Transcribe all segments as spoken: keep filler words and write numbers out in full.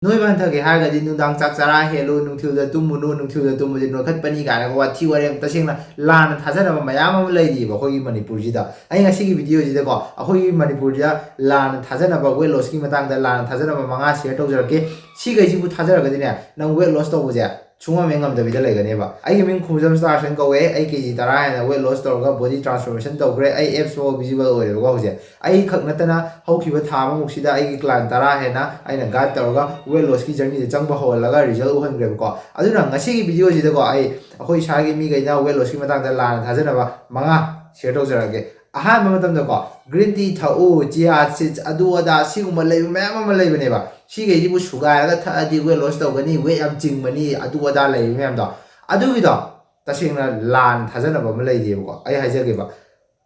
ꯅꯣꯏꯕ ꯍꯟꯊꯒꯦ ꯍꯥꯏꯔꯒꯗꯤ ꯅꯨꯡꯗꯥꯡ ꯆꯥꯛ ꯆꯔꯥ ꯍꯦꯜꯂꯨ, ꯅꯨꯡꯊꯤꯜꯗ ꯇꯨꯝꯃꯨꯅꯨ, ꯅꯨꯡꯊꯤꯜꯗ ꯇꯨꯝꯕꯗꯤ ꯅꯣꯏꯈꯠꯄꯅꯤ ꯀꯥꯏꯅꯒ ꯋꯥꯊꯤ ꯋꯥꯔꯦꯝ꯫ ꯇꯁꯦꯡꯅ ꯂꯥꯟꯅ ꯊꯥꯖꯅꯕ ꯃꯌꯥꯝ ꯑꯃ ꯂꯩꯔꯤꯕ ꯑꯩꯈꯣꯏꯒꯤ ꯃꯅꯤꯄꯨꯔꯁꯤꯗ꯫ ꯑꯩ ꯉꯁꯤꯒꯤ ꯚꯤꯗꯤꯑꯣꯁꯤꯗꯀꯣ ꯑꯩꯈꯣꯏꯒꯤ ꯃꯅꯤꯄꯨꯔꯁꯤꯗ ꯂꯥꯟꯅ ꯊꯥꯖꯅꯕ, weight lossꯀꯤ ꯃꯇꯥꯡꯗ ꯂꯥꯟꯅ ꯊꯥꯖꯅꯕ ꯃꯉꯥ share ꯇꯧꯖꯔꯛꯀꯦ꯫ ꯁꯤꯈꯩꯁꯤꯕꯨ ꯊꯥꯖꯔꯒꯗꯤꯅꯦ, ꯅꯪ weight loss ꯇꯧꯕꯁꯦ ꯁꯨꯡꯉꯝ ꯍꯦꯛ ꯉꯝꯗꯕꯤꯗ ꯂꯩꯒꯅꯦꯕ꯫ ꯑꯩꯒꯤ ꯃꯤꯡ ꯈꯣꯡꯖꯝ ꯁ꯭ꯇꯥꯔꯁꯟ ꯀꯧꯋꯦ꯫ ꯑꯩ ꯀꯦ ꯖꯤ ꯇꯔꯥ ꯍꯦꯟꯅ weight loss ꯇꯧꯔꯒ body transformation ꯇꯧꯈ꯭ꯔꯦ꯫ ꯑꯩ abs ꯐꯥꯎꯕ visible ꯑꯣꯏꯔꯦꯕꯀꯣ ꯍꯧꯖꯤꯛ꯫ ꯑꯩ ꯈꯛ ꯅꯠꯇꯅ ꯍꯧꯈꯤꯕ ꯊꯥ ꯑꯃꯃꯨꯛꯁꯤꯗ ꯑꯩꯒꯤ client ꯇꯔꯥ ꯍꯦꯟꯅ ꯑꯩꯅ guide ꯇꯧꯔꯒ weight lossꯀꯤ journeyꯗ ꯆꯪꯕ ꯍꯧꯍꯜꯂꯒ result ꯎꯍꯟꯈ꯭ꯔꯦꯕꯀꯣ꯫ ꯑꯗꯨꯅ ꯉꯁꯤꯒꯤ ꯚꯤꯗꯤꯑꯣꯁꯤꯗꯀꯣ ꯑꯩ ꯑꯩꯈꯣꯏ ꯏꯁꯥꯒꯤ ꯃꯤꯈꯩꯅ weight lossꯀꯤ ꯃꯇꯥꯡꯗ ꯂꯥꯟꯅ ꯊꯥꯖꯅꯕ ꯃꯉꯥ share ꯇꯧꯖꯔꯛꯑꯒꯦ꯫ ꯑꯍꯥꯟꯕ ꯃꯇꯝꯗꯀꯣ green tea ꯊꯛꯎ, chia seeds, ꯑꯗꯨ ꯑꯗꯥ ꯁꯤꯒꯨꯝꯕ ꯂꯩꯕ ꯃꯌꯥꯝ ꯑꯃ ꯂꯩꯕꯅꯦꯕ꯫ ꯁꯤꯈꯩꯁꯤꯕꯨ ꯁꯨꯒꯥꯏꯔꯒ ꯊꯛꯑꯗꯤ weight loss ꯇꯧꯒꯅꯤ, weight ꯌꯥꯝ ꯆꯤꯡꯕꯅꯤ, ꯑꯗꯨ ꯑꯗꯥ ꯂꯩꯔꯤꯕ ꯃꯌꯥꯝꯗꯣ꯫ ꯑꯗꯨꯒꯤꯗꯣ ꯇꯁꯦꯡꯅ ꯂꯥꯟꯅ ꯊꯥꯖꯅꯕ ꯑꯃ ꯂꯩꯔꯤꯑꯕꯀꯣ꯫ ꯑꯩ ꯍꯥꯏꯖꯒꯦꯕ,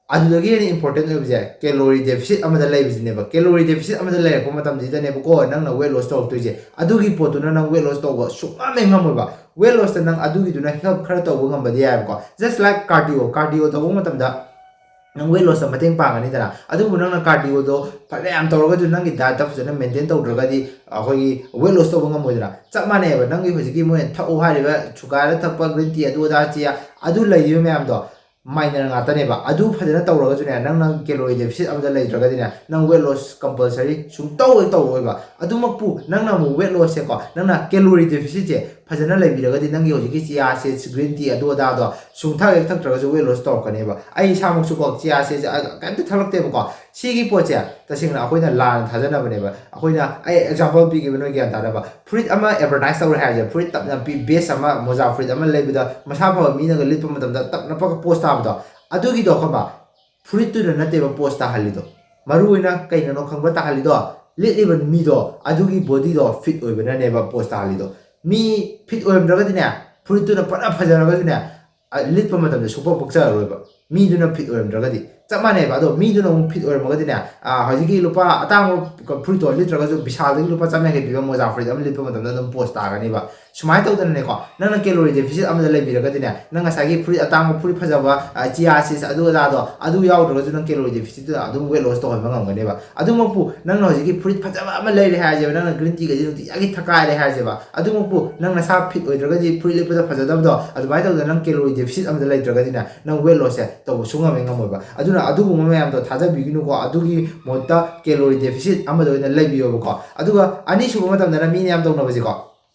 ꯑꯗꯨꯗꯒꯤ ꯍꯦꯟꯅ important ꯑꯣꯏꯕꯁꯦ calorie deficit ꯑꯃꯗ ꯂꯩꯕꯁꯤꯅꯦꯕ꯫ Calorie deficit ꯑꯃꯗ ꯂꯩꯔꯛꯄ ꯃꯇꯝꯁꯤꯗꯅꯦꯕꯀꯣ ꯅꯪꯅ weight loss ꯇꯧꯔꯛꯇꯣꯏꯁꯦ꯫ ꯑꯗꯨꯒꯤ ꯄꯣꯠꯇꯨꯅ ꯅꯪ weight loss ꯇꯧꯕ ꯁꯨꯡꯉꯝ ꯍꯦꯛ ꯉꯝꯃꯣꯏꯕ꯫ Weight lossꯇ ꯅꯪ ꯑꯗꯨꯒꯤꯗꯨꯅ help ꯈꯔ ꯇꯧꯕ ꯉꯝꯕꯗꯤ ꯌꯥꯏꯕꯀꯣ꯫ Just like cardio, cardio ꯇꯧꯕ ꯃꯇꯝꯗ ꯅꯪ weight lossꯇ ꯃꯇꯦꯡ ꯄꯥꯡꯒꯅꯤꯗꯅ, ꯑꯗꯨꯕꯨ ꯅꯪꯅ cardioꯗꯣ ꯐꯅꯌꯥꯝ ꯇꯧꯔꯒꯁꯨ ꯅꯪꯒꯤ dietꯇ ꯐꯖꯅ maintain ꯇꯧꯗ꯭ꯔꯒꯗꯤ ꯑꯩꯈꯣꯏꯒꯤ weight loss ꯇꯧꯕ ꯉꯝꯃꯣꯏꯗꯅ꯫ ꯆꯞ ꯃꯥꯟꯅꯩꯕ, ꯅꯪꯒꯤ ꯍꯧꯖꯤꯛꯀꯤ ꯃꯣꯏꯅ ꯊꯛꯎ ꯍꯥꯏꯔꯤꯕ ꯁꯨꯒꯥꯏꯔ ꯊꯛꯄ green tea, ꯑꯗꯨ ꯑꯗꯥ chia, ꯑꯗꯨ ꯂꯩꯔꯤꯕ ꯃꯌꯥꯝꯗꯣ minor ꯉꯥꯛꯇꯅꯦꯕ꯫ ꯑꯗꯨ ꯐꯖꯅ ꯇꯧꯔꯒꯁꯨꯅꯦ, ꯅꯪꯅ calorie deficit ꯑꯃꯗ ꯂꯩꯇ꯭ꯔꯒꯗꯤꯅꯦ, ꯅꯪ weight loss compulsory ꯁꯨꯡꯇꯧ ꯍꯦꯛ ꯇꯧꯔꯣꯏꯕ꯫ ꯑꯗꯨꯃꯛꯄꯨ ꯅꯪꯅ ꯑꯃꯨꯛ weight lossꯁꯦꯀꯣ, ꯅꯪꯅ calorie deficitꯁꯦ ꯐꯖꯅ ꯂꯩꯕꯤꯔꯒꯗꯤ ꯅꯪꯒꯤ ꯍꯧꯖꯤꯛꯀꯤ chia seeds, green tea, ꯑꯗꯨ ꯑꯗꯥꯗꯣ ꯁꯨꯡꯊꯛ ꯍꯦꯛ ꯊꯛꯇ꯭ꯔꯒꯁꯨ weight loss ꯇꯧꯔꯛꯀꯅꯦꯕ꯫ ꯑꯩ ꯏꯁꯥꯃꯛꯁꯨꯀꯣ chia seeds ꯀꯩꯝꯇ ꯊꯛꯂꯛꯇꯦꯕꯀꯣ꯫ ꯁꯤꯒꯤ ꯄꯣꯠꯁꯦ ꯇꯁꯦꯡꯅ ꯑꯩꯈꯣꯏꯅ ꯂꯥꯟꯅ ꯊꯥꯖꯅꯕꯅꯦꯕ꯫ ꯑꯩꯈꯣꯏꯅ, ꯑꯩ example ꯄꯤꯒꯦꯕ ꯅꯣꯏ ꯒ꯭ꯌꯥꯟ ꯇꯥꯅꯕ꯫ ꯐꯨꯔꯤꯠ ꯑꯃ advertise ꯇꯧꯔꯦ ꯍꯥꯏꯔꯁꯦ, ꯐꯨꯔꯤꯠ ꯇꯞꯅ ꯄꯤ, best ꯑꯃ, ꯃꯣꯖꯥ ꯐꯨꯔꯤꯠ ꯑꯃ ꯂꯩꯕꯗ ꯃꯁꯥ ꯐꯕ ꯃꯤꯅꯒ ꯂꯤꯠꯄ ꯃꯇꯝꯗ ꯇꯞ ꯅꯞꯄꯒ pose ꯇꯥꯕꯗꯣ, ꯑꯗꯨꯒꯤꯗꯣ ꯈꯪꯕ? ꯐꯨꯔꯤꯠꯇꯨꯅ ꯅꯠꯇꯦꯕ pose ꯇꯥꯍꯜꯂꯤꯗꯣ꯫ ꯃꯔꯨ ꯑꯣꯏꯅ ꯀꯩꯅꯅꯣ ꯈꯪꯕ꯭ꯔꯥ ꯇꯥꯍꯜꯂꯤꯗꯣ? ꯂꯤꯠꯂꯤꯕ ꯃꯤꯗꯣ ꯑꯗꯨꯒꯤ bodyꯗꯣ fit ꯑꯣꯏꯕꯅꯅꯦꯕ pose ꯇꯥꯍꯜꯂꯤꯗꯣ꯫ ꯃꯤ fit ꯑꯣꯏꯔꯝꯗ꯭ꯔꯒꯗꯤꯅꯦ, ꯐꯨꯔꯤꯠꯇꯨꯅ ꯐꯅ ꯐꯖꯔꯒꯁꯨꯅꯦ, ꯑ, ꯂꯤꯠꯄ ꯃꯇꯝꯗ ꯁꯨꯡꯄꯛ ꯄꯛꯆꯔꯔꯣꯏꯕ꯫ ꯃꯤꯗꯨꯅ fit ꯑꯣꯏꯔꯝꯗ꯭ꯔꯒꯗꯤ ꯆꯞ ꯃꯥꯟꯅꯩꯕ꯫ ꯑꯗꯣ ꯃꯤꯗꯨꯅ ꯑꯃꯨꯛ fit ꯑꯣꯏꯔꯝꯃꯒꯗꯤꯅꯦ, ꯑ, ꯍꯧꯖꯤꯛꯀꯤ ꯂꯨꯄꯥ ꯑꯇꯥꯡꯕ ꯐꯨꯔꯤꯠꯇꯣ ꯂꯤꯠꯇ꯭ꯔꯒꯁꯨ ꯕꯤꯁꯥꯜꯗꯒꯤ ꯂꯨꯄꯥ ꯆꯥꯝ ꯌꯥꯡꯈꯩ ꯄꯤꯕ ꯃꯣꯖꯥ ꯐꯨꯔꯤꯠ ꯑꯃ ꯂꯤꯠꯄ ꯃꯇꯝꯗ ꯑꯗꯨꯝ pose ꯇꯥꯒꯅꯤꯕ꯫ ꯁꯨꯃꯥꯏꯅ ꯇꯧꯗꯅꯅꯦꯀꯣ, ꯅꯪꯅ calorie deficit ꯑꯃꯗ ꯂꯩꯕꯤꯔꯒꯗꯤꯅꯦ, ꯅꯪ ꯉꯁꯥꯏꯒꯤ ꯐꯨꯔꯤꯠ ꯑꯇꯥꯡꯕ, ꯐꯨꯔꯤꯠ ꯐꯖꯕ, ꯆꯤꯌꯥ ꯁꯤꯗꯁ, ꯑꯗꯨ ꯑꯗꯥꯗꯣ, ꯑꯗꯨ ꯌꯥꯎꯗ꯭ꯔꯒꯁꯨ ꯅꯪ calorie deficitꯇꯨꯗ ꯑꯗꯨꯝ weight loss ꯇꯧꯍꯟꯕ ꯉꯝꯒꯅꯦꯕ꯫ ꯑꯗꯨꯃꯛꯄꯨ ꯅꯪꯅ ꯍꯧꯖꯤꯛꯀꯤ ꯐꯨꯔꯤꯠ ꯐꯖꯕ ꯑꯃ ꯂꯩꯔꯦ ꯍꯥꯏꯔꯁꯦꯕ, ꯅꯪꯅ green teaꯒꯁꯦ ꯅꯨꯡꯇꯤꯖꯥꯒꯤ ꯊꯛꯀꯥꯏꯔꯦ ꯍꯥꯏꯔꯁꯦꯕ, ꯑꯗꯨꯃꯛꯄꯨ ꯅꯪ ꯅꯁꯥ fit ꯑꯣꯏꯗ꯭ꯔꯒꯗꯤ, ꯐꯨꯔꯤꯠ ꯂꯤꯠꯄꯗ ꯐꯖꯗꯕꯗꯣ, ꯑꯗꯨꯃꯥꯏꯅ ꯇꯧꯗꯅ ꯅꯪ calorie deficit ꯑꯃꯗ ꯂꯩꯇ꯭ꯔꯒꯗꯤꯅꯦ, ꯅꯪ weight lossꯁꯦ ꯇꯧꯕ ꯁꯨꯡꯉꯝ ꯍꯦꯛ ꯉꯝꯃꯣꯏꯕ꯫ ꯑꯗꯨꯅ ꯑꯗꯨꯒꯨꯝꯕ ꯃꯌꯥꯝꯗꯣ ꯊꯥꯖꯕꯤꯒꯅꯨꯀꯣ, ꯑꯗꯨꯒꯤ ꯃꯍꯨꯠꯇ calorie deficit ꯑꯃꯗ ꯑꯣꯏꯅ ꯂꯩꯕꯤꯌꯣꯕꯀꯣ꯫ ꯑꯗꯨꯒ ꯑꯅꯤꯁꯨꯕ ꯃꯇꯝꯗꯅ ꯃꯤꯅ ꯌꯥꯝ ꯇꯧꯅꯕꯁꯦꯀꯣ,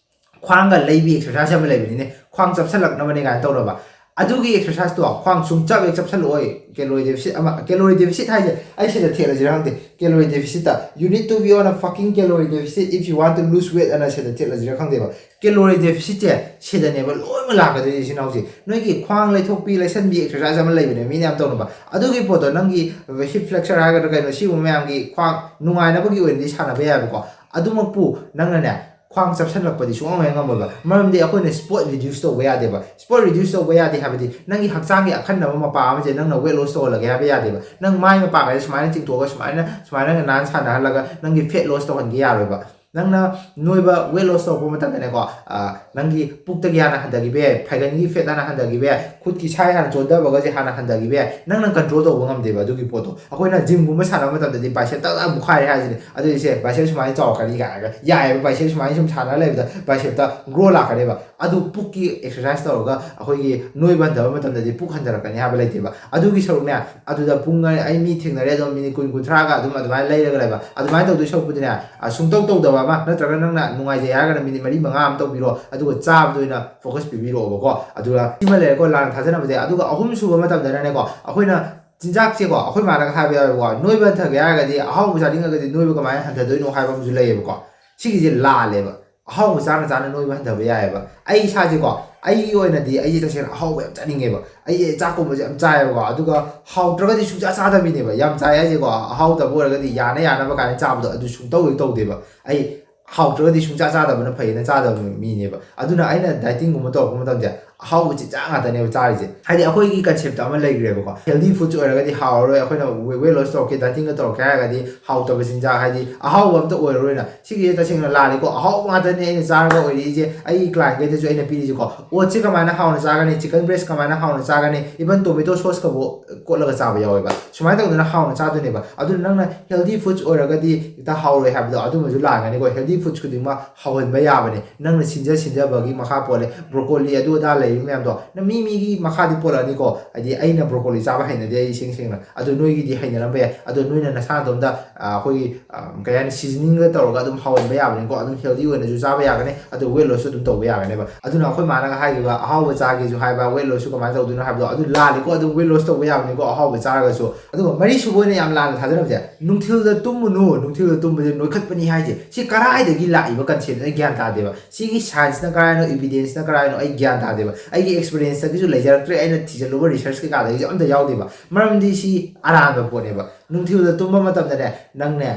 ꯈ꯭ꯋꯥꯡꯒ ꯂꯩꯕꯤ exercise ꯑꯃ ꯂꯩꯕꯅꯤꯅꯦ, ꯈ꯭ꯋꯥꯡ ꯆꯞꯁꯜꯂꯛꯅꯕꯅꯦ ꯀꯥꯏꯅ ꯇꯧꯅꯕ꯫ ꯑꯗꯨꯒꯤ exerciseꯇꯣ ꯈ꯭ꯋꯥꯡ ꯁꯨꯡꯆꯞ ꯍꯦꯛ ꯆꯞꯁꯜꯂꯛꯑꯣꯏ꯫ Calorie deficit ꯑꯃ, calorie deficit ꯍꯥꯏꯁꯦ ꯑꯩ ꯁꯤꯗ ꯊꯦꯠꯂꯁꯤꯔ ꯈꯪꯗꯦ, calorie deficitꯇ "You need to be on a fucking calorie deficit if you want to lose weight" ꯑꯅ ꯁꯤꯗ ꯊꯦꯠꯂꯁꯤꯔ ꯈꯪꯗꯦꯕ꯫ Calorie deficitꯁꯦ ꯁꯤꯗꯅꯦꯕ ꯂꯣꯏꯅꯃꯛ ꯂꯥꯛꯀꯗꯣꯏꯁꯦ, ꯏꯆꯤꯟ ꯏꯅꯥꯎꯁꯦ꯫ ꯅꯣꯏꯒꯤ ꯈ꯭ꯋꯥꯡ ꯂꯩꯊꯣꯛꯄꯤ ꯂꯩꯁꯟꯕꯤ exercise ꯑꯃ ꯂꯩꯕꯅꯦ ꯃꯤꯅ ꯌꯥꯝ ꯇꯧꯅꯕ꯫ ꯑꯗꯨꯒꯤ ꯄꯣꯠꯇꯣ ꯅꯪꯒꯤ hip flexor ꯍꯥꯏꯒꯗ꯭ꯔꯥ ꯀꯩꯅꯣ, ꯁꯤꯒꯨꯝꯕ ꯃꯌꯥꯝꯒꯤ ꯈ꯭ꯋꯥꯡ ꯅꯨꯡꯉꯥꯏꯅꯕꯒꯤ ꯑꯣꯏꯅꯗꯤ ꯁꯥꯟꯅꯕ ꯌꯥꯏꯕꯀꯣ꯫ ꯑꯗꯨꯃꯛꯄꯨ ꯅꯪꯅꯅꯦ, ꯈ꯭ꯋꯥꯡ ꯆꯞꯁꯜꯂꯛꯄꯗꯤ ꯁꯨꯡꯉꯝ ꯍꯦꯛ ꯉꯝꯃꯣꯏꯕ꯫ ꯃꯔꯝꯗꯤ ꯑꯩꯈꯣꯏꯅ spot reduce ꯇꯧꯕ ꯌꯥꯗꯦꯕ꯫ Spot reduce ꯇꯧꯕ ꯌꯥꯗꯦ ꯍꯥꯏꯕꯗꯤ ꯅꯪꯒꯤ ꯍꯛꯆꯥꯡꯒꯤ ꯑꯈꯟꯅꯕ ꯃꯄꯥ ꯑꯃꯁꯦ ꯅꯪꯅ weight loss ꯇꯧꯍꯜꯂꯒꯦ ꯍꯥꯏꯕ ꯌꯥꯗꯦꯕ꯫ ꯅꯪ ꯃꯥꯏ ꯃꯄꯥꯒꯁꯦ ꯁꯨꯃꯥꯏꯅ ꯆꯤꯡꯊꯣꯛꯑꯒ ꯁꯨꯃꯥꯏꯅ, ꯁꯨꯃꯥꯏꯅ ꯅꯥꯟ ꯁꯥꯟꯅꯍꯜꯂꯒ ꯅꯪꯒꯤ fat loss ꯇꯧꯍꯟꯒꯦ ꯌꯥꯔꯣꯏꯕ꯫ ꯅꯪꯅ ꯅꯣꯏꯕ, weight loss ꯇꯧꯔꯛꯄ ꯃꯇꯝꯗꯅꯦꯀꯣ, ꯑ, ꯅꯪꯒꯤ ꯄꯨꯛꯇꯒꯤ ꯍꯥꯟꯅ ꯍꯟꯊꯈꯤꯕ ꯌꯥꯏ, ꯐꯥꯏꯒꯟꯒꯤ fat ꯍꯥꯟꯅ ꯍꯟꯊꯈꯤꯕ ꯌꯥꯏ, ꯈꯨꯠꯀꯤ ꯁꯥꯏ ꯍꯥꯟꯅ ꯆꯣꯟꯊꯕꯒꯁꯦ ꯍꯥꯟꯅ ꯍꯟꯊꯈꯤꯕ ꯌꯥꯏ꯫ ꯅꯪꯅ control ꯇꯧꯕ ꯉꯝꯗꯦꯕ ꯑꯗꯨꯒꯤ ꯄꯣꯠꯇꯣ꯫ ꯑꯩꯈꯣꯏꯅ gymꯒꯨꯝꯕ ꯁꯥꯟꯅꯕ ꯃꯇꯝꯗꯗꯤ bicepꯇ ꯌꯥꯝ ꯃꯨꯛꯈꯥꯏꯔꯦ ꯍꯥꯏꯁꯤꯅꯦ꯫ ꯑꯗꯨꯗꯤ ꯁꯦ, bicep ꯁꯨꯃꯥꯏꯅ ꯆꯥꯎꯔꯛꯀꯅꯤ ꯀꯥꯏꯅꯒ ꯌꯥꯏꯑꯕ, bicep ꯁꯨꯃꯥꯏꯅ ꯁꯨꯝ ꯁꯥꯟꯅꯔ ꯂꯩꯕꯗ bicepꯇ grow ꯂꯥꯛꯀꯅꯦꯕ꯫ ꯑꯗꯨ ꯄꯨꯛꯀꯤ exercise ꯇꯧꯔꯒ ꯑꯩꯈꯣꯏꯒꯤ ꯅꯣꯏꯕ ꯍꯟꯊꯕ ꯃꯇꯝꯗꯗꯤ ꯄꯨꯛ ꯍꯟꯊꯔꯛꯀꯅꯤ ꯍꯥꯏꯕ ꯂꯩꯇꯦꯕ꯫ ꯑꯗꯨꯒꯤ ꯁꯔꯨꯛꯅꯦ, ꯑꯗꯨꯗ ꯄꯨꯡ ꯑꯩ, ꯑꯩ ꯃꯤ ꯊꯦꯡꯅꯔꯦ ꯑꯗꯨꯝ minute ꯀꯨꯟ ꯀꯨꯟꯊ꯭ꯔꯥꯒ ꯑꯗꯨꯝ ꯑꯗꯨꯃꯥꯏꯅ ꯂꯩꯔꯒ ꯂꯩꯕ꯫ ꯑꯗꯨꯃꯥꯏꯅ ꯇꯧꯗꯣꯏ ꯁꯔꯨꯛꯄꯨꯗꯤꯅꯦ, ꯑ, ꯁꯨꯡꯇꯧ ꯇꯧꯗꯕ ꯑꯃ, ꯅꯠꯇ꯭ꯔꯒ ꯅꯪꯅ ꯅꯨꯡꯉꯥꯏꯖꯩ ꯍꯥꯏꯔꯒꯅ minute ꯃꯔꯤ ꯃꯉꯥ ꯑꯃ ꯇꯧꯕꯤꯔꯣ, ꯑꯗꯨꯒ ꯆꯥꯕꯗ ꯑꯣꯏꯅ focus ꯄꯤꯕꯤꯔꯛꯑꯣꯕꯀꯣ꯫ ꯑꯗꯨꯒ ꯁꯤꯃ ꯂꯩꯔꯦꯀꯣ, ꯂꯥꯟꯅ ꯊꯥꯖꯅꯕꯁꯦ꯫ ꯑꯗꯨꯒ ꯑꯍꯨꯝꯁꯨꯕ ꯃꯇꯝꯗꯅꯅꯦꯀꯣ, ꯑꯩꯈꯣꯏꯅ ꯆꯤꯟꯖꯥꯛꯁꯦꯀꯣ, ꯑꯩꯈꯣꯏ ꯃꯥꯅꯒ ꯍꯥꯏꯕ ꯌꯥꯎꯋꯦꯕꯀꯣ, "ꯅꯣꯏꯕ ꯍꯟꯊꯒꯦ ꯍꯥꯏꯔꯒꯗꯤ ꯑꯍꯥꯎꯕ ꯆꯥꯅꯤꯡꯉꯒꯗꯤ ꯅꯣꯏꯕ ꯀꯃꯥꯏꯅ ꯍꯟꯊꯗꯣꯏꯅꯣ?" ꯍꯥꯏꯕ ꯑꯃꯁꯨ ꯂꯩꯌꯦꯕꯀꯣ꯫ ꯁꯤꯒꯤꯁꯦ ꯂꯥꯜꯂꯦꯕ꯫ ꯑꯍꯥꯎꯕ ꯆꯥꯅ ꯆꯥꯅ ꯅꯣꯏꯕ ꯍꯟꯊꯕ ꯌꯥꯏꯑꯕ꯫ ꯑꯩ ꯏꯁꯥꯁꯦꯀꯣ, ꯑꯩꯒꯤ ꯑꯣꯏꯅꯗꯤ ꯑꯩꯁꯦ ꯇꯁꯦꯡꯅ ꯑꯍꯥꯎꯕ ꯌꯥꯝ ꯆꯥꯅꯤꯡꯉꯦꯕ꯫ ꯑꯩꯁꯦ ꯆꯥꯛꯀꯨꯝꯕꯁꯦ ꯌꯥꯝ ꯆꯥꯏꯌꯦꯕꯀꯣ, ꯑꯗꯨꯒ ꯍꯥꯎꯇ꯭ꯔꯒꯗꯤ ꯁꯨꯡꯆꯥ ꯆꯥꯗꯕꯤꯅꯦꯕ꯫ ꯌꯥꯝ ꯆꯥꯏ ꯍꯥꯏꯁꯦꯀꯣ, ꯑꯍꯥꯎꯇꯕ ꯑꯣꯏꯔꯒꯗꯤ ꯌꯥꯅ ꯌꯥꯅꯕ ꯀꯥꯏꯅ ꯆꯥꯕꯗꯣ, ꯑꯗꯨ ꯁꯨꯡꯇꯧ ꯍꯦꯛ ꯇꯧꯗꯦꯕ꯫ ꯑꯩ ꯍꯥꯎꯇ꯭ꯔꯒꯗꯤ ꯁꯨꯡꯆꯥ ꯆꯥꯗꯕꯅ ꯐꯩꯌꯦꯅ ꯆꯥꯗꯕ ꯃꯤꯅꯦꯕ꯫ ꯑꯗꯨꯅ ꯑꯩꯅ dietingꯒꯨꯝꯕ ꯇꯧꯔꯛꯄ ꯃꯇꯝꯗ ꯑꯍꯥꯎꯕ ꯆꯤꯟꯖꯥꯛ ꯉꯥꯛꯇꯅꯦꯕ ꯆꯥꯔꯤꯁꯦ꯫ ꯍꯥꯏꯗꯤ ꯑꯩꯈꯣꯏꯒꯤ concept ꯑꯃ ꯂꯩꯈ꯭ꯔꯦꯕꯀꯣ, healthy foods ꯑꯣꯏꯔꯒꯗꯤ ꯍꯥꯎꯔꯔꯣꯏ, ꯑꯩꯈꯣꯏꯅ weight loss ꯇꯧꯔꯛꯀꯦ, dietingꯒ ꯇꯧꯔꯛꯀꯦ ꯍꯥꯏꯔꯒꯗꯤ ꯍꯥꯎꯇꯕ ꯆꯤꯟꯖꯥꯛ, ꯍꯥꯏꯗꯤ ꯑꯍꯥꯎꯕ ꯑꯝꯇ ꯑꯣꯏꯔꯔꯣꯏꯅ꯫ ꯁꯤꯒꯤꯁꯦ ꯇꯁꯦꯡꯅ ꯂꯥꯜꯂꯤꯀꯣ꯫ ꯑꯍꯥꯎꯕ ꯉꯥꯛꯇꯅꯦ ꯑꯩꯅ ꯆꯥꯔꯒ ꯑꯣꯏꯔꯛꯏꯁꯦ, ꯑꯩꯒꯤ clientꯈꯩꯗꯁꯨ ꯑꯩꯅ ꯄꯤꯔꯤꯁꯦꯀꯣ꯫ Oatsꯁꯦ ꯀꯃꯥꯏꯅ ꯍꯥꯎꯅ ꯆꯥꯒꯅꯤ, chicken breast ꯀꯃꯥꯏꯅ ꯍꯥꯎꯅ ꯆꯥꯒꯅꯤ, even tomato sauceꯀꯕꯨ ꯀꯣꯠꯂꯒ ꯆꯥꯕ ꯌꯥꯎꯋꯦꯕ꯫ ꯁꯨꯃꯥꯏꯅ ꯇꯧꯗꯅ ꯍꯥꯎꯅ ꯆꯥꯗꯣꯏꯅꯦꯕ꯫ ꯑꯗꯨꯅ ꯅꯪꯅ healthy foods ꯑꯣꯏꯔꯒꯗꯤ ꯍꯦꯛꯇ ꯍꯥꯎꯔꯣꯏ ꯍꯥꯏꯕꯗꯣ ꯑꯗꯨꯃꯁꯨ ꯂꯥꯟꯒꯅꯤꯀꯣ꯫ Healthy foods ꯈꯨꯗꯤꯡꯃꯛ ꯍꯥꯎꯍꯟꯕ ꯌꯥꯕꯅꯦ, ꯅꯪꯅ ꯁꯤꯟꯖ ꯁꯤꯟꯖꯕꯒꯤ ꯃꯈꯥ ꯄꯣꯜꯂꯦ꯫ Broccoli ꯑꯗꯨ ꯑꯗꯥ ꯂꯩꯔꯤꯕ ꯃꯌꯥꯝꯗꯣ, ꯅꯪ ꯃꯤ ꯃꯤꯒꯤ ꯃꯈꯥꯗꯤ ꯄꯣꯜꯂꯛꯑꯅꯤꯀꯣ꯫ ꯍꯥꯏꯗꯤ ꯑꯩꯅ broccoli ꯆꯥꯕ ꯍꯩꯅꯗꯦ, ꯑꯩ ꯏꯁꯦꯡ ꯁꯦꯡꯅ꯫ ꯑꯗꯣ ꯅꯣꯏꯒꯤꯗꯤ ꯍꯩꯅꯔꯝꯕ ꯌꯥꯏ꯫ ꯑꯗꯣ ꯅꯣꯏꯅ ꯅꯁꯥ ꯅꯇꯣꯝꯗ, ꯑ, ꯑꯩꯈꯣꯏꯒꯤ, ꯑ, ꯀꯩ ꯍꯥꯏꯅꯤ, seasoningꯒ ꯇꯧꯔꯒ ꯑꯗꯨꯝ ꯍꯥꯎꯍꯟꯕ ꯌꯥꯕꯅꯤꯀꯣ꯫ ꯑꯗꯨꯝ healthy ꯑꯣꯏꯅꯁꯨ ꯆꯥꯕ ꯌꯥꯒꯅꯤ, ꯑꯗꯨ weight lossꯁꯨ ꯑꯗꯨꯝ ꯇꯧꯕ ꯌꯥꯒꯅꯦꯕ꯫ ꯑꯗꯨꯅ ꯑꯩꯈꯣꯏ ꯃꯥꯅꯒ ꯍꯥꯏꯈꯤꯕ, "ꯑꯍꯥꯎꯕ ꯆꯥꯒꯦꯁꯨ ꯍꯥꯏꯕ, weight lossꯁꯨ ꯀꯃꯥꯏꯅ ꯇꯧꯗꯣꯏꯅꯣ?" ꯍꯥꯏꯕꯗꯣ ꯑꯗꯨ ꯂꯥꯜꯂꯤꯀꯣ꯫ ꯑꯗꯨꯝ weight loss ꯇꯧꯕ ꯌꯥꯕꯅꯤꯀꯣ, ꯑꯍꯥꯎꯕ ꯆꯥꯔꯒꯁꯨ꯫ ꯑꯗꯨꯒ ꯃꯔꯤꯁꯨꯕ ꯑꯣꯏꯅ ꯌꯥꯝ ꯂꯥꯟꯅ ꯊꯥꯖꯅꯕꯁꯦ, ꯅꯨꯡꯊꯤꯜꯗ ꯇꯨꯝꯃꯨꯅꯨ, ꯅꯨꯡꯊꯤꯜꯗ ꯇꯨꯝꯕꯁꯦ ꯅꯣꯏꯈꯠꯄꯅꯤ ꯍꯥꯏꯁꯦ꯫ ꯁꯤ ꯀꯔꯥꯏꯗꯒꯤ ꯂꯥꯛꯏꯕ conceptꯅꯣ ꯑꯩ ꯒ꯭ꯌꯥꯟ ꯇꯥꯗꯦꯕ꯫ ꯁꯤꯒꯤ scienceꯅ ꯀꯔꯥꯏꯅꯣ, evidenceꯅ ꯀꯔꯥꯏꯅꯣ ꯑꯩ ꯒ꯭ꯌꯥꯟ ꯇꯥꯗꯦꯕ꯫ ꯑꯩꯒꯤ experienceꯇꯒꯤꯁꯨ ꯂꯩꯖꯔꯛꯇ꯭ꯔꯦ, ꯑꯩꯅ ꯊꯤꯖꯤꯜꯂꯨꯕ research ꯀꯩꯀꯥꯗꯒꯤꯁꯨ ꯑꯝꯇ ꯌꯥꯎꯗꯦꯕ꯫ ꯃꯔꯝꯗꯤ ꯁꯤ ꯑꯔꯥꯟꯕ ꯄꯣꯠꯅꯦꯕ꯫ ꯅꯨꯡꯊꯤꯜꯗ ꯇꯨꯝꯕ ꯃꯇꯝꯗꯅꯦ, ꯅꯪꯅꯦ,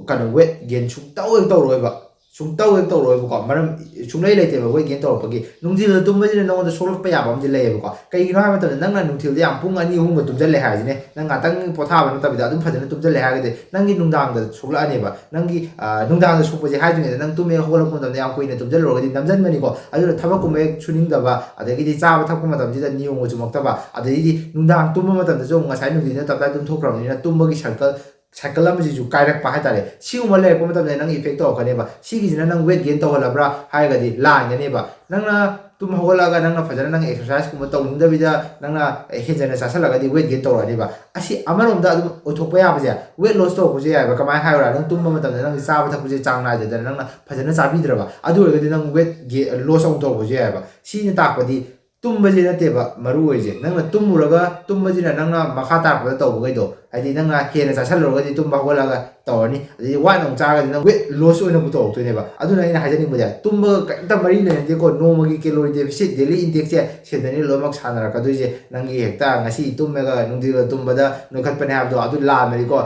ꯀꯩꯅꯣ, weight gain ꯁꯨꯡꯇꯧ ꯍꯦꯛ ꯇꯧꯔꯣꯏꯕ꯫ ꯁꯨꯡꯇꯧ ꯍꯦꯛ ꯇꯧꯔꯣꯏꯕꯀꯣ꯫ ꯃꯔꯝ ꯁꯨꯡꯂꯩ ꯂꯩꯇꯦꯕ weight gain ꯇꯧꯔꯛꯄꯒꯤ꯫ ꯅꯨꯡꯊꯤꯜꯗ ꯇꯨꯝꯕꯁꯤꯅ ꯅꯉꯣꯟꯗ ꯁꯣꯛꯂꯛꯄ ꯌꯥꯕ ꯑꯃꯗꯤ ꯂꯩꯌꯦꯕꯀꯣ꯫ ꯀꯩꯒꯤꯅꯣ ꯍꯥꯏꯕ ꯃꯇꯝꯗ, ꯅꯪꯅ ꯅꯨꯡꯊꯤꯜꯗ ꯌꯥꯝ ꯄꯨꯡ ꯑꯅꯤ ꯑꯍꯨꯝꯒ ꯇꯨꯝꯁꯤꯜꯂꯦ ꯍꯥꯏꯔꯁꯤꯅꯦ, ꯅꯪ ꯉꯥꯛꯇꯪ ꯄꯣꯊꯥꯕ ꯅꯠꯇꯕꯤꯗ ꯑꯗꯨꯝ ꯐꯖꯅ ꯇꯨꯝꯁꯤꯜꯂꯦ ꯍꯥꯏꯔꯒꯗꯤ, ꯅꯪꯒꯤ ꯅꯨꯡꯗꯥꯡꯗ ꯁꯣꯛꯂꯛꯑꯅꯦꯕ꯫ ꯅꯪꯒꯤ, ꯑ, ꯅꯨꯡꯗꯥꯡꯗ ꯁꯣꯛꯄꯁꯦ ꯍꯥꯏꯗ꯭ꯔꯤꯉꯩꯗ ꯅꯪ ꯇꯨꯝꯃꯦ ꯍꯧꯒꯠꯂꯛꯄ ꯃꯇꯝꯗ ꯌꯥꯝ ꯀꯨꯏꯅ ꯇꯨꯝꯁꯤꯜꯂꯨꯔꯒꯗꯤ ꯅꯝꯁꯤꯟꯕꯅꯤꯀꯣ꯫ ꯑꯗꯨꯅ ꯊꯕꯛꯀꯨꯝꯕ ꯍꯦꯛ ꯁꯨꯅꯤꯡꯗꯕ, ꯑꯗꯒꯤꯗꯤ ꯆꯥꯕ ꯊꯛꯄ ꯃꯇꯝꯁꯤꯗ ꯅꯤꯌꯣꯝꯒ ꯆꯨꯝꯃꯛꯇꯕ, ꯑꯗꯒꯤꯗꯤ ꯅꯨꯡꯗꯥꯡ ꯇꯨꯝꯕ ꯃꯇꯝꯗꯁꯨ ꯑꯃꯨꯛ ꯉꯁꯥꯏ ꯅꯨꯡꯊꯤꯜꯗ ꯇꯞꯇꯥꯏ ꯇꯨꯝꯊꯣꯛꯈ꯭ꯔꯕꯅꯤꯅ ꯇꯨꯝꯕꯒꯤ circle cycle ꯑꯃꯁꯤꯁꯨ ꯀꯥꯏꯔꯛꯄ ꯍꯥꯏꯇꯥꯔꯦ꯫ ꯁꯤꯒꯨꯝꯕ ꯂꯩꯔꯛꯄ ꯃꯇꯝꯗ ꯅꯪ effect ꯇꯧꯔꯛꯀꯅꯦꯕ꯫ ꯁꯤꯒꯤꯁꯤꯅ ꯅꯪ weight gain ꯇꯧꯍꯜꯂꯕ꯭ꯔꯥ ꯍꯥꯏꯔꯒꯗꯤ ꯂꯥꯟꯒꯅꯦꯕ꯫ ꯅꯪꯅ ꯇꯨꯝ ꯍꯧꯒꯠꯂꯛꯑꯒ ꯅꯪꯅ ꯐꯖꯅ ꯅꯪ exerciseꯀꯨꯝꯕ ꯇꯧꯅꯤꯡꯗꯕꯤꯗ ꯅꯪꯅ ꯍꯦꯟꯖꯟꯅ ꯆꯥꯁꯤꯜꯂꯒꯗꯤ weight gain ꯇꯧꯔꯛꯑꯅꯦꯕ꯫ ꯑꯁꯤ ꯑꯃꯔꯣꯝꯗ ꯑꯗꯨꯝ ꯑꯣꯏꯊꯣꯛꯄ ꯌꯥꯕꯁꯦ, weight loss ꯇꯧꯔꯛꯄꯁꯨ ꯌꯥꯏꯑꯕ꯫ ꯀꯃꯥꯏꯅ ꯍꯥꯏꯔꯨꯔ, ꯅꯪ ꯇꯨꯝꯕ ꯃꯇꯝꯗ ꯅꯪꯒꯤ ꯆꯥꯕ ꯊꯛꯄꯁꯦ ꯆꯥꯡ ꯅꯥꯏꯗꯗꯅ ꯅꯪꯅ ꯐꯖꯅ ꯆꯥꯕꯤꯗ꯭ꯔꯕ, ꯑꯗꯨ ꯑꯣꯏꯔꯒꯗꯤ ꯅꯪ weight gain, loss ꯑꯃꯨꯛ ꯇꯧꯔꯛꯄꯁꯨ ꯌꯥꯏꯑꯕ꯫ ꯁꯤꯅ ꯇꯥꯛꯄꯗꯤ ꯇꯨꯝꯕꯁꯦ ꯅꯠꯇꯦꯕ ꯃꯔꯨ ꯑꯣꯏꯔꯤꯁꯦ, ꯅꯪꯅ ꯇꯨꯝꯃꯨꯔꯒ ꯇꯨꯝꯕꯁꯤꯅ ꯅꯪꯅ ꯃꯈꯥ ꯇꯥꯔꯛꯄꯗ ꯇꯧꯕꯈꯩꯗꯣ, ꯍꯥꯏꯗꯤ ꯅꯪꯅ ꯍꯦꯟꯅ ꯆꯥꯁꯤꯜꯂꯨꯔꯒꯗꯤ ꯇꯨꯝꯕ ꯍꯧꯒꯠꯂꯒ ꯇꯧꯔꯅꯤ, ꯑꯗꯩ ꯋꯥꯠꯅ ꯑꯃꯨꯛ ꯆꯥꯔꯒꯗꯤ ꯅꯪ weight loss ꯑꯣꯏꯅ ꯄꯨꯊꯣꯛꯇꯣꯏꯅꯦꯕ꯫ ꯑꯗꯨꯅ ꯑꯩꯅ ꯍꯥꯏꯖꯅꯤꯡꯕꯁꯦ, ꯇꯨꯝꯕꯒ ꯀꯔꯤꯝꯇ ꯃꯔꯤ ꯂꯩꯅꯗꯦꯀꯣ꯫ ꯅꯣꯡꯃꯒꯤ calorie deficit, daily intakeꯁꯦ ꯁꯤꯗꯅꯤ ꯂꯣꯏꯅꯃꯛ ꯁꯥꯟꯅꯔꯛꯀꯗꯣꯏꯁꯦ꯫ ꯅꯪꯒꯤ ꯍꯦꯛꯇ ꯉꯁꯤ ꯇꯨꯝꯃꯒ ꯅꯨꯡꯊꯤꯜꯗ ꯇꯨꯝꯕꯗ ꯅꯣꯏꯈꯠꯄꯅꯦ ꯍꯥꯏꯕꯗꯣ ꯑꯗꯨ ꯂꯥꯟꯕꯅꯤꯀꯣ꯫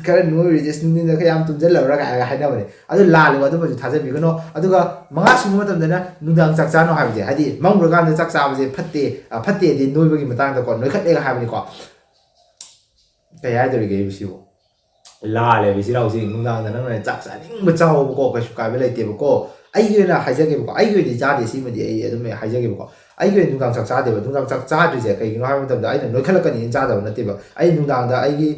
"ꯈꯔ ꯅꯣꯏꯔꯨꯁꯦ, ꯅꯨꯡꯊꯤꯜꯗ ꯈꯔ ꯌꯥꯝ ꯇꯨꯝꯁꯤꯜꯂꯕ꯭ꯔꯥ?" ꯀꯥꯏꯅꯒ ꯍꯥꯏꯅꯕꯅꯦ꯫ ꯑꯗꯨ ꯂꯥꯜꯂꯦꯕ, ꯑꯗꯨꯃꯁꯨ ꯊꯥꯖꯕꯤꯒꯅꯣ꯫ ꯑꯗꯨꯒ ꯃꯉꯥ ꯁꯨꯕ ꯃꯇꯝꯗꯅ ꯅꯨꯡꯗꯥꯡ ꯆꯥꯛ ꯆꯥꯅꯣ ꯍꯥꯏꯕꯁꯦ, ꯍꯥꯏꯗꯤ ꯃꯝꯈ꯭ꯔꯀꯥꯟꯗ ꯆꯥꯛ ꯆꯥꯕꯁꯦ ꯐꯠꯇꯦ꯫ ꯑ, ꯐꯠꯇꯦꯗꯤ ꯅꯣꯏꯕꯒꯤ ꯃꯇꯥꯡꯗꯀꯣ, ꯅꯣꯏꯈꯠꯂꯦꯒ ꯍꯥꯏꯕꯅꯤꯀꯣ꯫ ꯀꯩ ꯍꯥꯏꯗꯣꯔꯤꯒꯦ ꯑꯩꯕꯨ ꯁꯤꯕꯨ? ꯂꯥꯜꯂꯦꯕ ꯏꯆꯤꯜ ꯏꯅꯥꯎꯁꯤ꯫ ꯅꯨꯡꯗꯥꯡꯗ ꯅꯪꯅ ꯆꯥꯛ ꯆꯥꯅꯤꯡꯕ ꯆꯥꯎꯕꯀꯣ, ꯀꯩꯁꯨ ꯀꯥꯏꯕ ꯂꯩꯇꯦꯕꯀꯣ꯫ ꯑꯩꯒꯤ ꯑꯣꯏꯅ ꯍꯥꯏꯖꯒꯦꯕꯀꯣ, ꯑꯩꯒꯤ ꯑꯣꯏꯅꯗꯤ ꯆꯥꯗꯦ, ꯁꯤꯃꯗꯤ ꯑꯩ ꯑꯗꯨꯝ ꯍꯥꯏꯖꯒꯦꯕꯀꯣ꯫ ꯑꯩꯒꯤ ꯑꯣꯏꯅ ꯅꯨꯡꯗꯥꯡ ꯆꯥꯛ ꯆꯥꯗꯦꯕ꯫ ꯅꯨꯡꯗꯥꯡ ꯆꯥꯛ ꯆꯥꯗ꯭ꯔꯤꯁꯦ ꯀꯩꯒꯤꯅꯣ ꯍꯥꯏꯕ ꯃꯇꯝꯗ, ꯑꯩꯅ ꯅꯣꯏꯈꯠꯂꯛꯀꯅꯤꯅ ꯆꯥꯗꯕ ꯅꯠꯇꯦꯕ꯫ ꯑꯩ ꯅꯨꯡꯗꯥꯡꯗ ꯑꯩꯒꯤ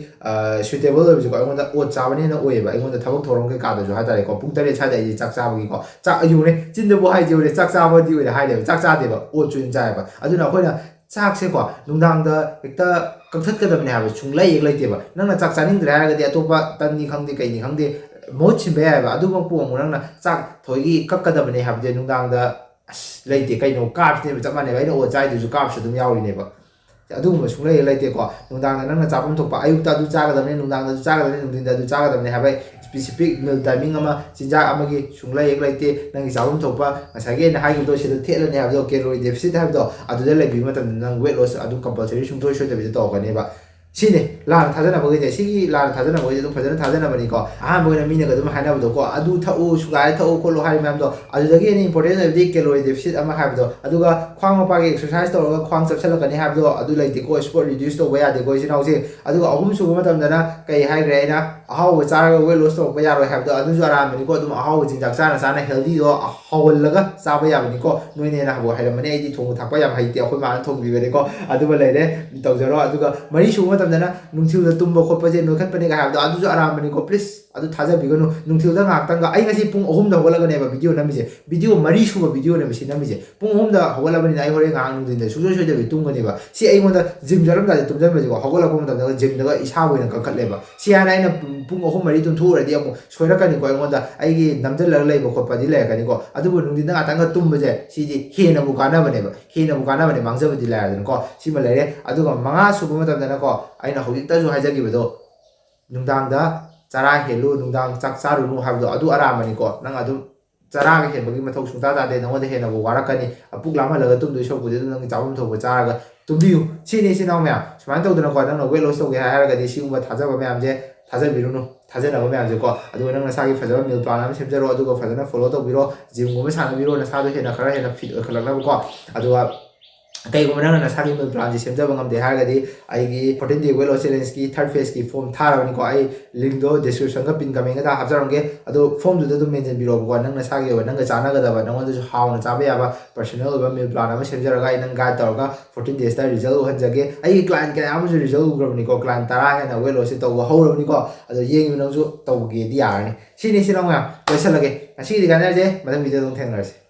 suitable ꯑꯣꯏꯕꯁꯤꯀꯣ, ꯑꯩꯉꯣꯟꯗ oats ꯆꯥꯕꯅ ꯍꯦꯟꯅ ꯑꯣꯏꯌꯦꯕ꯫ ꯑꯩꯉꯣꯟꯗ ꯊꯕꯛ ꯊꯧꯔꯝ ꯀꯩꯀꯥꯗꯁꯨ ꯍꯥꯏꯇꯥꯔꯦꯀꯣ, ꯄꯨꯡ ꯇꯔꯦꯠ ꯁ꯭ꯋꯥꯏꯗ ꯑꯩꯁꯦ ꯆꯥꯛ ꯆꯥꯕꯒꯤꯀꯣ, ꯆꯥꯛ ꯑꯌꯨꯛꯅꯦ, ꯆꯤꯟꯗꯕꯨ ꯍꯥꯏꯁꯦ ꯍꯧꯔꯦ, ꯆꯥꯛ ꯆꯥꯕꯗꯤ ꯑꯣꯏꯔꯦ ꯍꯥꯏꯗꯦꯕ, ꯆꯥꯛ ꯆꯥꯗꯦꯕ, oats ꯑꯣꯏꯅ ꯆꯥꯏꯌꯦꯕ꯫ ꯑꯗꯨꯅ ꯑꯩꯈꯣꯏꯅ ꯆꯥꯛꯁꯦꯀꯣ ꯅꯨꯡꯗꯥꯡꯗ ꯍꯦꯛꯇ ꯀꯛꯊꯠꯀꯗꯕꯅꯦ ꯍꯥꯏꯕ ꯁꯨꯡꯂꯩ ꯍꯦꯛ ꯂꯩꯇꯦꯕ꯫ ꯅꯪꯅ ꯆꯥꯛ ꯆꯥꯅꯤꯡꯗ꯭ꯔꯦ ꯍꯥꯏꯔꯒꯗꯤ ꯑꯇꯣꯞꯄ ꯇꯟꯅꯤ ꯈꯪꯗꯦ, ꯀꯩꯅꯤ ꯈꯪꯗꯦ, ꯃꯍꯨꯠ ꯁꯤꯟꯕ ꯌꯥꯏꯑꯕ꯫ ꯑꯗꯨꯃꯛꯄꯨ ꯑꯃꯨꯛ ꯅꯪꯅ ꯆꯥꯛ ꯊꯣꯏꯒꯤ ꯀꯛꯀꯗꯕꯅꯦ ꯍꯥꯏꯕꯗꯤ ꯅꯨꯡꯗꯥꯡꯗ ꯑꯁ ꯂꯩꯇꯦ꯫ ꯀꯩꯅꯣ, carbsꯅꯦꯕ, ꯆꯞ ꯃꯥꯟꯅꯩꯕ꯫ ꯑꯩꯅ oats ꯆꯥꯏꯗꯨꯁꯨ carbs ꯑꯗꯨꯝ ꯌꯥꯎꯔꯤꯅꯦꯕ꯫ ꯑꯗꯨꯒꯨꯝꯕ ꯁꯨꯡꯂꯩ ꯍꯦꯛ ꯂꯩꯇꯦꯀꯣ꯫ ꯅꯨꯡꯗꯥꯡꯗ ꯅꯪꯅ ꯆꯥꯐꯝ ꯊꯣꯛꯄ, ꯑꯌꯨꯛꯇ ꯑꯗꯨ ꯆꯥꯒꯗꯕꯅꯤ, ꯅꯨꯡꯗꯥꯡꯗ ꯑꯗꯨ ꯆꯥꯒꯗꯕꯅꯤ, ꯅꯨꯡꯊꯤꯟꯗ ꯑꯗꯨ ꯆꯥꯒꯗꯕꯅꯤ ꯍꯥꯏꯕ specific meal timing ꯑꯃ, ꯆꯤꯟꯖꯥꯛ ꯑꯃꯒꯤ ꯁꯨꯡꯂꯩ ꯍꯦꯛ ꯂꯩꯇꯦ꯫ ꯅꯪꯒꯤ ꯆꯥꯐꯝ ꯊꯣꯛꯄ, ꯉꯁꯥꯏꯒꯤ ꯑꯩꯅ ꯍꯥꯏꯈꯤꯕꯗꯣ, ꯁꯤꯗ ꯊꯦꯠꯂꯅꯤ ꯍꯥꯏꯕꯗꯣ, calorie deficit ꯍꯥꯏꯕꯗꯣ, ꯑꯗꯨꯗ ꯂꯩꯕꯤꯕ ꯃꯇꯝꯗ ꯅꯪ weight loss ꯑꯗꯨꯝ compulsory ꯁꯨꯡꯁꯣꯏ ꯁꯣꯏꯗꯕꯤꯗ ꯇꯧꯔꯛꯀꯅꯦꯕ꯫ ꯁꯤꯅꯤ ꯂꯥꯟꯅ ꯊꯥꯖꯅꯕꯈꯩꯁꯦ꯫ ꯁꯤꯒꯤ ꯂꯥꯟꯅ ꯊꯥꯖꯅꯕꯈꯩꯁꯦ ꯑꯗꯨꯝ ꯐꯖꯅ ꯊꯥꯖꯅꯕꯅꯤꯀꯣ꯫ ꯑꯍꯥꯟꯕ ꯑꯣꯏꯅ ꯃꯤꯅꯒ ꯑꯗꯨꯝ ꯍꯥꯏꯅꯕꯗꯣꯀꯣ, "ꯑꯗꯨ ꯊꯛꯎ, ꯁꯨꯒꯥꯏ ꯊꯛꯎ ꯈꯣꯠꯂꯨ" ꯍꯥꯏꯔꯤ ꯃꯌꯥꯝꯗꯣ, ꯑꯗꯨꯗꯒꯤ ꯍꯦꯟꯅ important ꯑꯣꯏꯕꯗꯤ calorie deficit ꯑꯃ ꯍꯥꯏꯕꯗꯣ꯫ ꯑꯗꯨꯒ ꯈ꯭ꯋꯥꯡ ꯃꯄꯥꯒꯤ exercise ꯇꯧꯔꯒ ꯈ꯭ꯋꯥꯡ ꯆꯞꯁꯤꯜꯂꯛꯀꯅꯤ ꯍꯥꯏꯕꯗꯣ, ꯑꯗꯨ ꯂꯩꯇꯦꯀꯣ, sport reduce ꯇꯧꯕ ꯌꯥꯗꯦꯀꯣ, ꯏꯆꯤꯟ ꯏꯅꯥꯎꯁꯦ꯫ ꯑꯗꯨꯒ ꯑꯍꯨꯝꯁꯨꯕ ꯃꯇꯝꯗꯅ ꯀꯩ ꯍꯥꯏꯈ꯭ꯔꯦ ꯑꯩꯅ? ꯑꯍꯥꯎꯕ ꯆꯥꯔꯒ weight loss ꯇꯧꯔꯛꯄ ꯌꯥꯔꯣꯏ ꯍꯥꯏꯕꯗꯣ, ꯑꯗꯨꯁꯨ ꯑꯔꯥꯟꯕꯅꯤꯀꯣ꯫ ꯑꯗꯨꯝ ꯑꯍꯥꯎꯕ ꯆꯤꯟꯖꯥꯛ ꯆꯥꯅ ꯆꯥꯅ healthyꯗꯣ ꯍꯧꯍꯜꯂꯒ ꯆꯥꯕ ꯌꯥꯕꯅꯤꯀꯣ꯫ ꯅꯣꯏꯅ ꯍꯦꯟꯅ ꯍꯥꯏꯔꯝꯃꯅꯤ, ꯑꯩꯗꯤ ꯊꯣꯡꯕ ꯊꯥꯛꯄ ꯌꯥꯝ ꯍꯩꯇꯦ, ꯑꯩꯈꯣꯏ ꯃꯥꯅ ꯊꯣꯡꯕꯤꯕꯅꯤꯀꯣ꯫ ꯑꯗꯨꯃ ꯂꯩꯔꯦ, ꯇꯧꯖꯔꯣ꯫ ꯑꯗꯨꯒ ꯃꯔꯤ ꯁꯨꯕ ꯃꯇꯝꯗꯅ ꯅꯨꯡꯊꯤꯜꯗ ꯇꯨꯝꯕ ꯈꯣꯠꯄꯁꯦ ꯅꯣꯏꯈꯠꯄꯅꯦꯒ ꯍꯥꯏꯕꯗꯣ, ꯑꯗꯨꯁꯨ ꯑꯔꯥꯟꯕꯅꯤꯀꯣ꯫ Please, ꯑꯗꯨ ꯊꯥꯖꯕꯤꯒꯅꯨ꯫ ꯅꯨꯡꯊꯤꯜꯗ ꯉꯥꯏꯍꯥꯛꯇꯪꯒ, ꯑꯩ ꯉꯁꯤ ꯄꯨꯡ ꯑꯍꯨꯝꯗ ꯍꯧꯒꯠꯂꯒꯅꯦꯕ video ꯅꯝꯃꯤꯁꯦ, video ꯃꯔꯤ ꯁꯨꯕ videoꯅꯦꯕ ꯁꯤ ꯅꯝꯃꯤꯁꯦ꯫ ꯄꯨꯡ ꯑꯍꯨꯝꯗ ꯍꯧꯒꯠꯂꯕꯅꯤꯅ ꯑꯩ ꯍꯣꯔꯦꯟ ꯉꯥꯏꯍꯥꯛ ꯅꯨꯡꯊꯤꯟꯗ ꯁꯨꯡꯁꯣꯏ ꯁꯣꯏꯗꯕꯤ ꯇꯨꯝꯒꯅꯦꯕ꯫ ꯁꯤ ꯑꯩꯉꯣꯟꯗ gym ꯆꯠꯂꯝꯗꯥꯏꯗ ꯇꯨꯝꯁꯤꯟꯕꯁꯦꯀꯣ, ꯍꯧꯒꯠꯂꯛꯄ ꯃꯇꯝꯗ gymꯗꯒ ꯏꯁꯥꯕꯨ ꯑꯣꯏꯅ ꯀꯟꯈꯠꯂꯦꯕ꯫ ꯁꯤ ꯍꯥꯏꯅ ꯑꯩꯅ ꯄꯨꯡ ꯑꯍꯨꯝ ꯃꯔꯤ ꯇꯨꯝꯊꯣꯛꯎꯔꯗꯤ ꯑꯃꯨꯛ ꯁꯣꯏꯔꯛꯀꯅꯤꯀꯣ, ꯑꯩꯉꯣꯟꯗ ꯑꯩꯒꯤ ꯅꯝꯁꯤꯜꯂꯒ ꯂꯩꯕ ꯈꯣꯠꯄꯗꯤ ꯂꯩꯔꯛꯀꯅꯤꯀꯣ꯫ ꯑꯗꯨꯕꯨ ꯅꯨꯡꯊꯤꯟꯗ ꯉꯥꯛꯇꯪꯒ ꯇꯨꯝꯕꯁꯦ, ꯁꯤꯗꯤ ꯍꯦꯟꯅꯕꯨ ꯀꯥꯟꯅꯕꯅꯦꯕ, ꯍꯦꯟꯅꯕꯨ ꯀꯥꯟꯅꯕꯅꯦ, ꯃꯥꯡꯖꯕꯗꯤ ꯂꯩꯔꯗꯅꯀꯣ꯫ ꯁꯤꯃ ꯂꯩꯔꯦ꯫ ꯑꯗꯨꯒ ꯃꯉꯥ ꯁꯨꯕ ꯃꯇꯝꯗꯅꯀꯣ, ꯑꯩꯅ ꯍꯧꯖꯤꯛꯇꯁꯨ ꯍꯥꯏꯖꯈꯤꯕꯗꯣ, ꯅꯨꯡꯗꯥꯡꯗ ꯆꯔꯥ ꯍꯦꯜꯂꯨ, ꯅꯨꯡꯗꯥꯡ ꯆꯥꯛ ꯆꯥꯔꯨꯅꯨ ꯍꯥꯏꯕꯗꯣ ꯑꯗꯨ ꯑꯔꯥꯟꯕꯅꯤꯀꯣ꯫ ꯅꯪ ꯑꯗꯨꯝ ꯆꯔꯥꯒ ꯍꯦꯟꯕꯒꯤ ꯃꯊꯧ ꯁꯨꯡꯇꯥ ꯇꯥꯗꯦ꯫ ꯅꯉꯣꯟꯗ ꯍꯦꯟꯅꯕꯨ ꯋꯥꯔꯛꯀꯅꯤ꯫ ꯑꯄꯨꯛ ꯂꯥꯝꯍꯜꯂꯒ ꯇꯨꯝꯗꯣꯏ ꯁꯔꯨꯛꯄꯨꯗꯤ ꯑꯗꯨꯝ ꯅꯪꯒꯤ ꯆꯥꯐꯝ ꯊꯣꯛꯄ ꯆꯥꯔꯒ ꯇꯨꯝꯕꯤꯌꯨ꯫ ꯁꯤꯅꯤ, ꯏꯆꯤꯟ ꯏꯅꯥꯎ ꯃꯌꯥꯝ, ꯁꯨꯃꯥꯏꯅ ꯇꯧꯗꯅꯀꯣ, ꯅꯪꯅ weight loss ꯇꯧꯒꯦ ꯍꯥꯏꯔꯒꯗꯤ ꯁꯤꯒꯨꯝꯕ ꯊꯥꯖꯕ ꯃꯌꯥꯝꯁꯦ ꯊꯥꯖꯕꯤꯔꯨꯅꯨ, ꯊꯥꯖꯅꯕ ꯃꯌꯥꯝꯁꯦꯀꯣ꯫ ꯑꯗꯨꯒ ꯅꯪ ꯅꯁꯥꯒꯤ ꯐꯖꯕ meal plan ꯑꯃ ꯁꯦꯝꯖꯔꯣ, ꯑꯗꯨꯒ ꯐꯖꯅ follow ꯇꯧꯕꯤꯔꯣ, gymꯒꯨꯝꯕ ꯁꯥꯟꯅꯕꯤꯔꯣ, ꯅꯁꯥꯗꯣ ꯍꯦꯟꯅ, ꯈꯔ ꯍꯦꯟꯅ fit ꯑꯣꯏꯈꯠꯂꯛꯅꯕꯀꯣ꯫ ꯑꯗꯨꯒ ꯀꯩꯒꯨꯝꯕ ꯅꯪꯅ ꯅꯁꯥꯒꯤ meal planꯁꯦ ꯁꯦꯝꯖꯕ ꯉꯝꯗꯦ ꯍꯥꯏꯔꯒꯗꯤ, ꯑꯩꯒꯤ fourteen day weight loss challengeꯀꯤ third phaseꯀꯤ form ꯊꯥꯔꯕꯅꯤꯀꯣ꯫ ꯑꯩ linkꯗꯣ descriptionꯒ pin commentꯒ ꯍꯥꯞꯆꯔꯝꯒꯦ꯫ ꯑꯗꯣ formꯗꯨꯗ ꯑꯗꯨꯝ mentionꯕꯤꯔꯣꯕꯀꯣ, ꯅꯪ ꯅꯁꯥꯒꯤ ꯑꯣꯏꯕ, ꯅꯪꯒ ꯆꯥꯟꯅꯒꯗꯕ, ꯅꯪꯉꯣꯟꯗꯁꯨ ꯍꯥꯎꯅ ꯆꯥꯕ ꯌꯥꯕ personal ꯑꯣꯏꯕ meal plan ꯑꯃ ꯁꯦꯝꯖꯔꯒ, ꯑꯩ ꯅꯪ guide ꯇꯧꯔꯒ fourteen daysꯇ result ꯎꯍꯟꯖꯒꯦ꯫ ꯑꯩꯒꯤ client ꯀꯌꯥ ꯑꯃꯁꯨ result ꯎꯈ꯭ꯔꯕꯅꯤꯀꯣ꯫ Client ꯇꯔꯥ ꯍꯦꯟꯅ weight lossꯁꯦ ꯇꯧꯕ ꯍꯧꯔꯕꯅꯤꯀꯣ꯫ ꯑꯗꯣ ꯌꯦꯡꯉꯤꯕ ꯅꯪꯁꯨ ꯇꯧꯒꯦꯗꯤ ꯌꯥꯔꯅꯤ꯫ ꯁꯤꯅꯤ, ꯁꯤ ꯅꯪ ꯃꯌꯥꯝ ꯂꯣꯏꯁꯤꯜꯂꯒꯦ꯫ ꯉꯁꯤꯒꯤꯗꯤ ꯀꯥꯟꯅꯔꯁꯦ, ꯃꯊꯪ videoꯗ ꯑꯃꯨꯛ ꯊꯦꯡꯅꯔꯁꯦ꯫